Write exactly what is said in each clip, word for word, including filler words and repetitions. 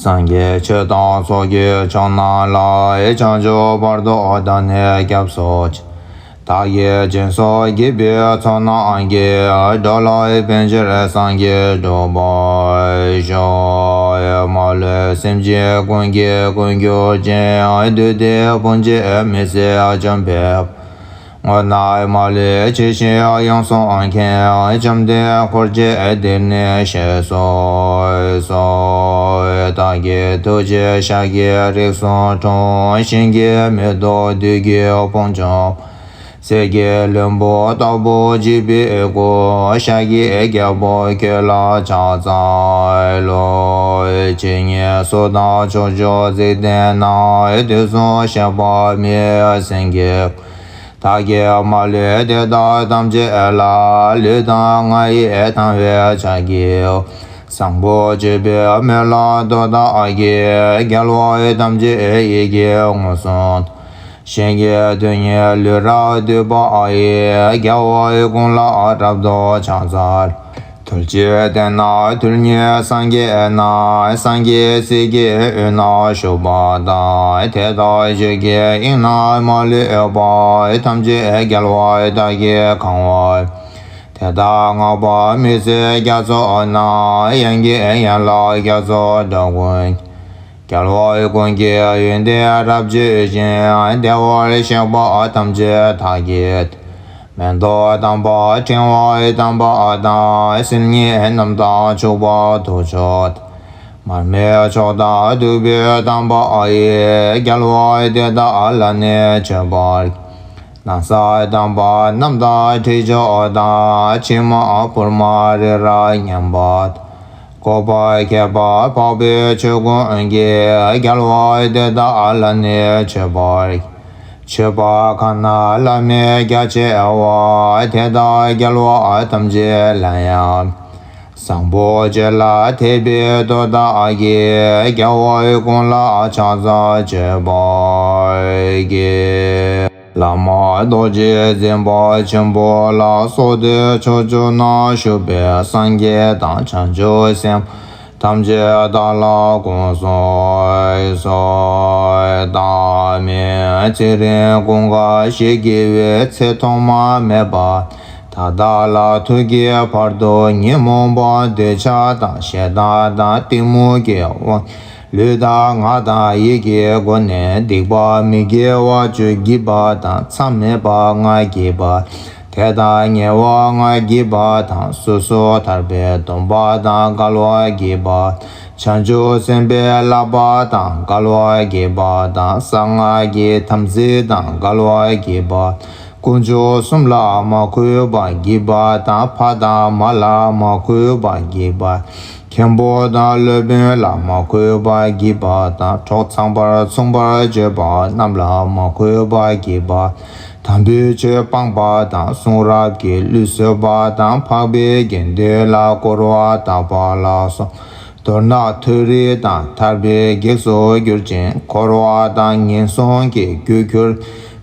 སངས་རྒྱས་ཆོས་དང་ཚོགས་ཀྱི་མཆོག་རྣམས་ལ། བྱང་ཆུབ་བར་དུ་བདག་ནི་སྐྱབས་སུ་མཆི། བདག་གིས་སྦྱིན་སོགས་བགྱིས་པའི་ཚོགས་རྣམས་ཀྱིས། འགྲོ་ལ་ཕན་ཕྱིར་སངས་རྒྱས་འགྲུབ་པར་ཤོག། མ་ལུས་སེམས་ཅན་ཀུན་གྱི་ཀུན་གྱུར་ཅན། བདུད་སྡེ་དཔུང་བཅས་མི་བསད་འཇོམས་པའི། དངོས་རྣམས་མ་ལུས་ཇི་བཞིན་ཡོངས་སུ་མཁྱེན། བཅོམ་ལྡན་འཁོར་བཅས་འདིར་གནས་ཞེས་སུ་གསོལ། བདག་གི་ཐུགས་རྗེས་ཤཱཀྱའི་རིགས་སུ་འཁྲུངས། ཞིང་གི་མེ་ཏོག་བདུད་ཀྱི་དཔུང་འཇོམས། གསེར་གྱི་ལྷུན་པོ་ལྟ་བུར་བརྗིད་པའི་སྐུ། ཤཱཀྱའི་རྒྱལ་པོ་ཁྱོད་ལ་ཕྱག་འཚལ་ལོ། ཇི་སྙེད་གསུང་དང་ཕྱོགས་བཅུའི་འཇིག་རྟེན་ན། དུས་གསུམ་གཤེགས་པ་མི་ཡི་སེང་གེ། བདག་གིས་མ་ལུས་དེ་དག་ཐམས་ཅད་ལ། ལུས་དང་ངག་ཡིད་དང་བས་ཕྱག་བགྱིའོ། བཟང་པོ་སྤྱོད་པའི་མོད་ལ་བདག་ལྟ་བགྱི། རྒྱལ་བ་ཐམས་ཅད་ཡིད་ཀྱིས་མངོན་སུམ་དུ། ཞིང་གི་རྡུལ་སྙེད་ལུས་རབ་བཏུད་པ་ཡི། རྒྱལ་བ་ཀུན་ལ་རབ་ཏུ་ཕྱག་འཚལ། ཐུགས་རྗེའི་སྟེང་ན་ཐུལ་ཉིད་སངས་རྒྱས་རྣམས། སངས་རྒྱས་སྲས་ཀྱི་དབུས་ན་བཞུགས་པ་དང་། དེ་དག་ཆོས་ཀྱི་དབྱིངས་རྣམས་མ་ལུས་པ། ཐམས་ཅད་རྒྱལ་བ་དག་གིས་གང་བ། དེ་དག་བསྔགས་པ་མི་ཟད་རྒྱ་མཚོ་རྣམས། ཡང་གི་ཡན་ལག་རྒྱ་མཚོ་འདྲ་ཀུན། རྒྱལ་བ་ཀུན་གྱི་ཡོན་ཏན་རབ་བརྗོད་ཅིང་། བདེ་བར་གཤེགས་པ་ཐམས་ཅད་དག་གི། མེ་ཏོག་དམ་པ་ཕྲེང་བ་དམ་པ་དང་། སིལ་སྙན་རྣམས་དང་བྱུག་པ་དུག་མཆོག་དང་། མར་མེ་མཆོག་དང་བདུག་སྤོས་དམ་པ་ཡིས། རྒྱལ་བ་དེ་དག་ལ་ནི་མཆོད་པར། ན་བཟའ་དམ་པ་རྣམས་དང་ཁྲུས་མཆོག་དང་། ཕྱེ་མ་ཕུར་མ་རི་རབ་མཉམ་པ་དང་། བཀོད་པ་ཁྱད་པར་འཕགས་པའི་ཆོས་ཀུན་གྱིས། རྒྱལ་བ་དེ་དག་ལ་ནི་མཆོད་པར། མཆོད་པ་གང་རྣམས་བླ་མེད་རྒྱ་ཆེ་བ། དེ་དག་རྒྱལ་བ་ཐམས་ཅད་ལ་ཡང་། བཟང་པོ་སྤྱོད་ལ་དད་པའི་མདོ་དག་གིས། རྒྱལ་བ་ཀུན་ལ་ཕྱག་འཚལ་མཆོད་པར་བགྱི། བླ་མ་རྡོ་རྗེ་འཛིན་པ་ཆེན་པོ་ལ་སོགས་ཏེ་ཕྱོགས་བཅུ་ན་བཞུགས་པའི་སངས་རྒྱས་དང་བྱང་ཆུབ་སེམས་དཔའ་ཐམས་ཅད་བདག་ལ་དགོངས་སུ་གསོལ། བདག་མིང་ཚེ་རིང་ཀུན་དགའ་ཞེས་བགྱི་བའི་ཚེ་ཐོག་མ་མེད་པ། ད་ལྟ་ལ་ཐུག་གི་བར་དུ་ཉོན་མོངས་པ་འདོད་ཆགས་དང་ཞེ་སྡང་དང་གཏི་མུག་གི་དབང་། ལུས་དང་ངག་དང་ཡིད་ཀྱི་སྒོ་ནས་སྡིག་པ་མི་དགེ་བ་བཅུ་བགྱིས་པ་དང་མཚམས་མེད་པ་ལྔ་བགྱིས་པ། དེ་དག་ཉེ་བ་ལྔ་བགྱིས་པ་དང་། སོ་སོར་ཐར་པའི་སྡོམ་པ་དང་འགལ་བ་བགྱིས་པ། བྱང་ཆུབ་སེམས་དཔའི་བསླབ་པ་དང་འགལ་བ་བགྱིས་པ་དང་། གསང་སྔགས་ཀྱི་དམ་ཚིག་དང་འགལ་བ་བགྱིས་པ། དཀོན་མཆོག་གསུམ་ལ་མ་གུས་པ་བགྱིས་པ་དང་། ཕ་དང་མ་ལ་མ་གུས་པ་བགྱིས་པ། མཁན་པོ་དང་སློབ་དཔོན་ལ་མ་གུས་པ་བགྱིས་པ་དང་། གྲོགས་ཚངས་པར་མཚུངས་པར་བརྗོད་པ་རྣམས་ལ་མ་གུས་པ་བགྱིས་པ། དམ་པའི་ཆོས་སྤངས་པ་དང་། གསུང་རབ་ཀྱི་ལུས་བཟོད་པ་དང་། འཕགས་པའི་དགེ་འདུན་ལ་བསྐོར་བ་དག་པ་ལ་སོགས། མདོར་ན་མཐོ་རིས་དང་ཐར་པའི་གེགས་སུ་གྱུར་ཅིང་། འཁོར་བ་དང་ངན་སོང་གི་རྒྱུར་གྱུར།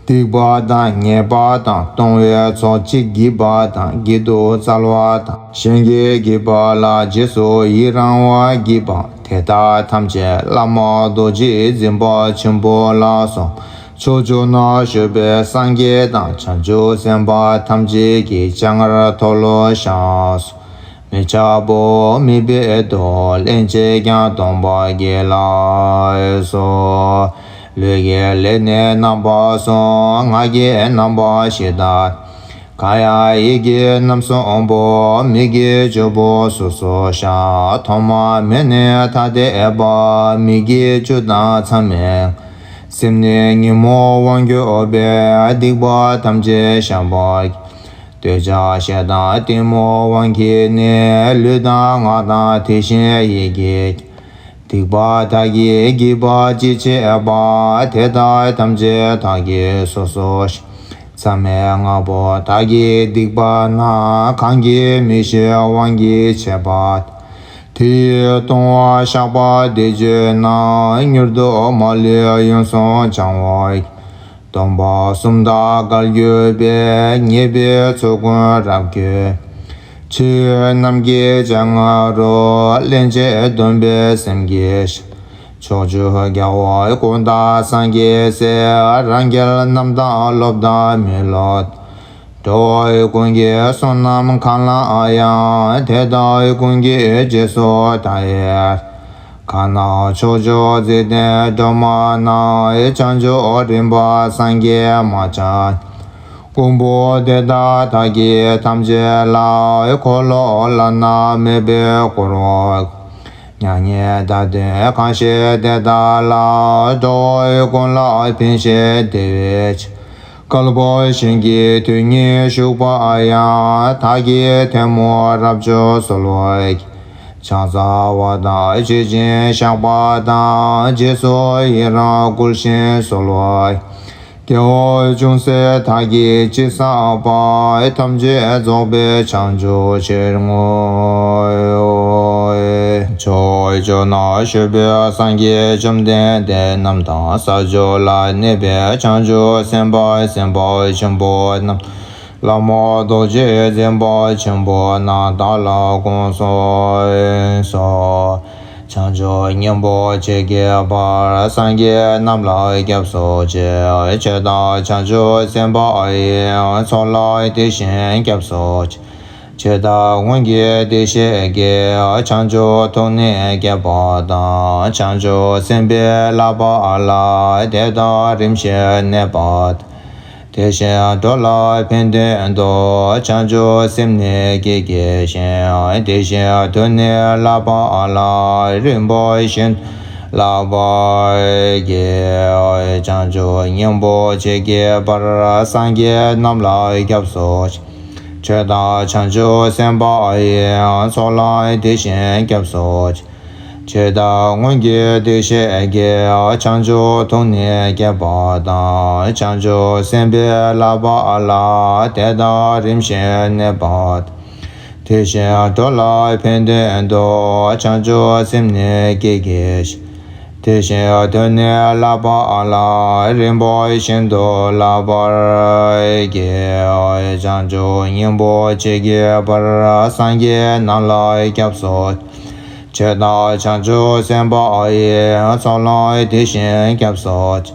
སྡིག་པ་དང་ཉེས་པ་དང་གཏོང་བའི་ཚོགས་ཅི་བགྱིས་པ་དང་། བགྱིད་དུ་སྩལ་བ་དང་། གཞན་གྱིས་བགྱིས་པ་ལ་རྗེས་སུ་ཡི་རང་བ་བགྱིས་པ། དེ་དག་ཐམས་ཅད་བླ་མ་རྡོ་རྗེ་འཛིན་པ་ཆེན་པོ་ལ་སོགས། ཕྱོགས་བཅུ་ན་བཞུགས་པའི་སངས་རྒྱས་དང་བྱང་ཆུབ་སེམས་དཔའ་ཐམས་ཅད་ཀྱི་སྤྱན་སྔར་མཐོལ་ལོ་བཤགས་སོ། མི་འཆབ་བོ། མི་སྦེད་དོ། སླན་ཆད་ཀྱང་སྡོམ་པར་བགྱིད་ལགས་སོ། ལུས་ཀྱི་ལས་ནི་རྣམ་པ་གསུམ། ངག་གི་རྣམ་པ་བཞི་དང་། གང་ཡང་ཡིད་ཀྱི་རྣམ་གསུམ་པོ། མིག་གི་བཅུ་པོ་སོ་སོར་བཤགས། ཐོག་མ་མེད་ནས་ཐ་དད་པ། མིག་གི་བཅུ་དང་མཚམས་མེད། སེམས་ནི་ཉོན་མོངས་དབང་གྱུར་པས། སྡིག་པ་ཐམས་ཅད་བཤགས་པར། འདོད་ཆགས་ཞེ་སྡང་གཏི་མུག་དབང་གིས་ནི། ལུས་དང་ངག་དང་དེ་བཞིན་ཡིད་ཀྱིས། སྡིག་པ་བདག་གིས་བགྱིས་པ་ཅི་མཆིས་པ། དེ་དག་ཐམས་ཅད་བདག་གིས་སོ་སོར་བཤགས། མཚམས་མེད་ལྔ་པོ་བདག་གི་སྡིག་པ་རྣམས། གང་གིས་མི་ཤེས་དབང་གིས་བྱས་པ། དེ་ཡིས་ལྟུང་བ་བཤགས་པ་འདི་བརྗོད་ན། མྱུར་དུ་མ་ལུས་ཡོངས་སུ་བྱང་བར། སྡོམ་པ་གསུམ་དང་འགལ་གྱུར་པའི། ཉེས་པའི་ཚོགས་ཀུན་རབ་གྱུར། ཆུ་ཡི་རྣམ་ལྔའི་སྤྱན་སྔ་རུ། སླན་ཆད་སྡོམ་པའི་སེམས་ཀྱིས། ཕྱོགས་བཅུའི་རྒྱལ་བ་ཀུན་བདག་སངས་རྒྱས་སྲས། རང་རྒྱལ་རྣམས་དང་སློབ་དང་མི་སློབ། འགྲོ་བ་ཀུན་གྱི་བསོད་ནམས་གང་ལའང་། དེ་དག་ཀུན་གྱི་རྗེས་སུ་བདག་སློབ། གང་ན་ཕྱོགས་བཅུའི་འཇིག་རྟེན་སྒྲོན་མ་ན། བྱང་ཆུབ་རིམ་པ་སངས་རྒྱས་མ་ཆགས། མགོན་པོ་དེ་དག་བདག་གིས་ཐམས་ཅད་ལ། འཁོར་ལོ་བླ་ན་མེད་པས་བསྐོར་བ། མྱ་ངན་འདའ་སྟོན་གང་བཞེད་དེ་དག་ལ། འགྲོ་བ་ཀུན་ལ་ཕན་ཕྱིར་བདེ་བའི་ཕྱིར། བསྐལ་པ་གཞན་གྱི་དུས་ཉིད་བཞུགས་པ་ཡང་། བདག་གིས་ཐལ་མོ་རབ་བྱུང་གསོལ་བ། ཕྱག་འཚལ་བ་དང་བརྗོད་ཅིང་བཤགས་པ་དང་། རྗེས་སུ་ཡི་རང་བསྐུལ་ཞིང་གསོལ་བ། དགེ་བ་ཅུང་ཟད་བདག་གིས་ཅི་བསགས་པ། ཐམས་ཅད་རྫོགས་པའི་བྱང་ཆུབ་ཕྱིར་བསྔོ། ཕྱོགས་བཅུ་ན་བཞུགས་པའི་སངས་རྒྱས་བཅོམ་ལྡན་འདས་རྣམས་དང་། ས་བཅུ་ལ་གནས་པའི་བྱང་ཆུབ་སེམས་དཔའ་སེམས་དཔའ་ཆེན་པོ་རྣམས། བླ་མ་རྡོ་རྗེ་འཛིན་པ་ཆེན་པོ་རྣམས་དག་ལ་དགོངས་སུ་གསོལ། བྱང་ཆུབ་སྙིང་པོ་མཆེད་ཀྱི་བར། སངས་རྒྱས་རྣམས་ལ་སྐྱབས་སུ་མཆི། ཆོས་དང་བྱང་ཆུབ་སེམས་དཔའ་ཡི། ཚོགས་ལ་དེ་བཞིན་སྐྱབས་སུ་མཆི། ཆོས་དང་སྔོན་གྱི་བདེ་གཤེགས་ཀྱི། བྱང་ཆུབ་ཐུགས་ནི་བསྐྱེད་པ་དང་། བྱང་ཆུབ་སེམས་དཔའི་བསླབ་པ་ལ། དེ་དག་རིམ་བཞིན་གནས་པ་དང་། དེ་བཞིན་འགྲོ་ལ་ཕན་དོན་དུ། བྱང་ཆུབ་སེམས་ནི་བསྐྱེད་བགྱི་ཞིང་། དེ་བཞིན་དུ་ནི་བསླབ་པ་ལ། རིམ་པ་བཞིན་དུ་བསླབ་པར་བགྱི། བྱང་ཆུབ་སྙིང་པོ་མཆེད་ཀྱི་བར། སངས་རྒྱས་རྣམས་ལ་སྐྱབས་སུ་མཆི། ཆོས་དང་བྱང་ཆུབ་སེམས་དཔའ་ཡི། ཚོགས་ལ་དེ་བཞིན་སྐྱབས་སུ་མཆི། ཆོས་དང་སྔོན་གྱི་བདེ་གཤེགས་ཀྱི། བྱང་ཆུབ་ཐུགས་ནི་བསྐྱེད་པ་དང་། བྱང་ཆུབ་སེམས་དཔའི་བསླབ་པ་ལ། དེ་དག་རིམ་བཞིན་གནས་པ་དང་། དེ་བཞིན་འགྲོ་ལ་ཕན་དོན་དུ། བྱང་ཆུབ་སེམས་ནི་བསྐྱེད་བགྱི་ཞིང་། དེ་བཞིན་དུ་ནི་བསླབ་པ་ལ། རིམ་པ་བཞིན་དུ་བསླབ་པར་བགྱི། བྱང་ཆུབ་སྙིང་པོ་མཆེད་ཀྱི་བར། སངས་རྒྱས་རྣམས་ལ་སྐྱབས་སུ། ཆོས་དང་བྱང་ཆུབ་སེམས་དཔའ་ཡི། ཚོགས་ལ་དེ་བཞིན་སྐྱབས་སུ་མཆི།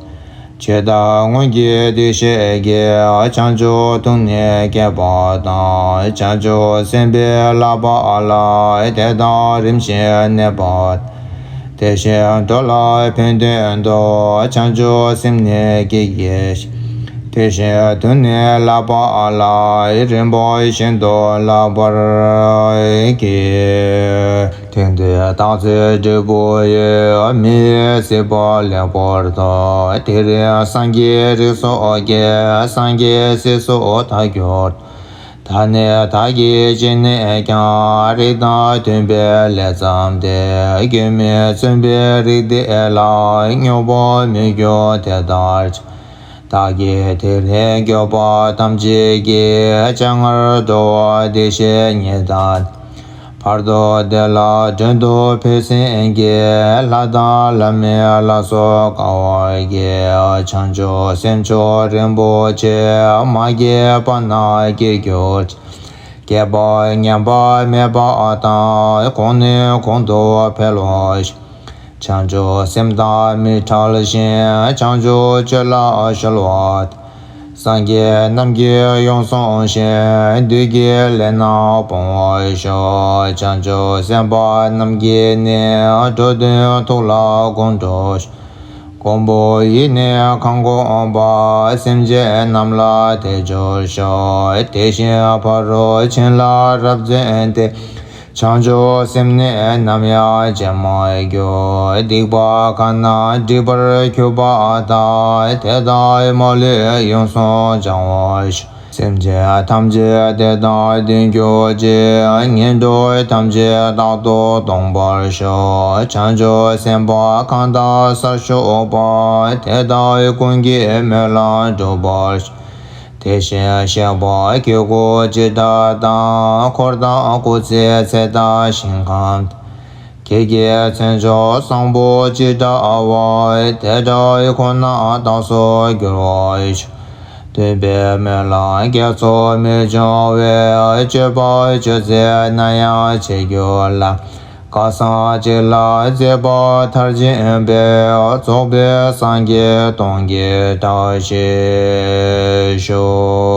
ཆོས་དང་སྔོན་གྱི་བདེ་གཤེགས་ཀྱི། བྱང་ཆུབ་ཐུགས་ནི་བསྐྱེད་པ་དང་། བྱང་ཆུབ་སེམས་དཔའི་བསླབ་པ་ལ། དེ་དག་རིམ་བཞིན་གནས་པ་དང་། དེ་བཞིན་འགྲོ་ལ་ཕན་དོན་དུ། བྱང་ཆུབ་སེམས་ནི་བསྐྱེད་བགྱི་ཞིང་། དེ་བཞིན་དུ་ནི་བསླབ་པ་ལ། རིམ་པ་བཞིན་དུ་བསླབ་པར་བགྱི། དེང་འདིར་བདག་ཚེ་འབྲས་བུ་ཡོད། མི་ཡི་སྲིད་པ་ལེགས་པར་ཐོབ། དེ་རིང་སངས་རྒྱས་རིགས་སུ་སྐྱེས། སངས་རྒྱས་སྲས་སུ་བདག་གྱུར། ད་ནི་བདག་གིས་ཅི་ནས་ཀྱང་། རིགས་དང་མཐུན་པའི་ལས་བརྩམས་ཏེ། སྐྱོན་མེད་བཙུན་པའི་རིགས་འདི་ལ། སྙོམས་པར་མི་འཇུག་དེ་ལྟར་བྱ། བདག་གིས་དེ་རིང་འགྱོད་པ་ཐམས་ཅད་ཀྱིས། སྤྱན་སྔར་འགྲོ་བ་བདེ་གཤེགས་ཉིད་དང་ནི། བར་དུ་བདེ་ལ་མགྲོན་དུ་ཕེབས་ཟིན་གྱིས། ལྷ་དང་ལྷ་མིན་ལ་སོགས་དགའ་བར་གྱིས། བྱང་ཆུབ་སེམས་མཆོག་རིན་པོ་ཆེ། མ་སྐྱེས་པ་རྣམས་སྐྱེ་གྱུར་ཅིག། སྐྱེས་པ་ཉམས་པ་མེད་པ་དང་། གོང་ནས་གོང་དུ་འཕེལ་བར་ཤོག། བྱང་ཆུབ་སེམས་དང་མི་འབྲལ་ཞིང་། བྱང་ཆུབ་སྤྱོད་ལ་གཞོལ་བ་དང་། སངས་རྒྱས་རྣམས་ཀྱིས་ཡོངས་བཟུང་ཞིང་། བདུད་ཀྱི་ལས་རྣམས་སྤོང་བར་ཤོག། བྱང་ཆུབ་སེམས་དཔའ་རྣམས་ཀྱིས་ནི། འགྲོ་དོན་ཐུགས་ལ་དགོངས་སུ་གསོལ། མགོན་པོ་ཡིས་ནི་གང་བསྒོམས་པ། སེམས་ཅན་རྣམས་ལ་དེས་འགྲུབ་ཤོག། དེ་བཞིན་ཕ་རོལ་ཕྱིན་ལ་རབ་བརྩོན་ཏེ། བྱང་ཆུབ་སེམས་ནི་ནམ་ཡང་བརྗེད་མ་གྱུར། སྡིག་པ་གང་རྣམས་སྒྲིབ་པར་གྱུར་པ་དག། དེ་དག་མ་ལུས་ཡོངས་སུ་བྱང་བར་ཤོག། སེམས་ཅན་ཐམས་ཅད་བདེ་དང་ལྡན་གྱུར་ཅིག། ངན་འགྲོ་ཐམས་ཅད་རྟག་ཏུ་སྟོངས་པར་ཤོག། བྱང་ཆུབ་སེམས་དཔའ་གང་དག་སར་བཞུགས་པ། དེ་དག་ཀུན་གྱི་སྨོན་ལམ་འགྲུབ་པར་ཤོག། དེ་བཞིན་གཤེགས་པ་སྐྱེ་དགུའི་འཆི་བདག་དང་། འཁོར་དང་སྐུ་ཚེའི་ཚད་དང་ཞིང་ཁམས་དང་། ཁྱེད་ཀྱི་མཚན་མཆོག་བཟང་པོ་ཅི་འདྲ་བ། དེ་འདྲ་ཁོ་ན་རྟག་ཏུ་འགྱུར་བར་ཤོག། སྟོན་པའི་སྨོན་ལམ་རྒྱ་མཚོ་མི་འབྱུང་བའི། སྤྱོད་པ་སྤྱོད་ཚེ་ནམ་ཡང་བྱེད་འགྱུར་ལ། ཁ་སང་གཅིག་ལ་མཛད་པ་མཐར་ཕྱིན་པས། རྫོགས་པའི་སངས་རྒྱས་སྟོང་གི་གྲགས་ཤིག་ཞུ།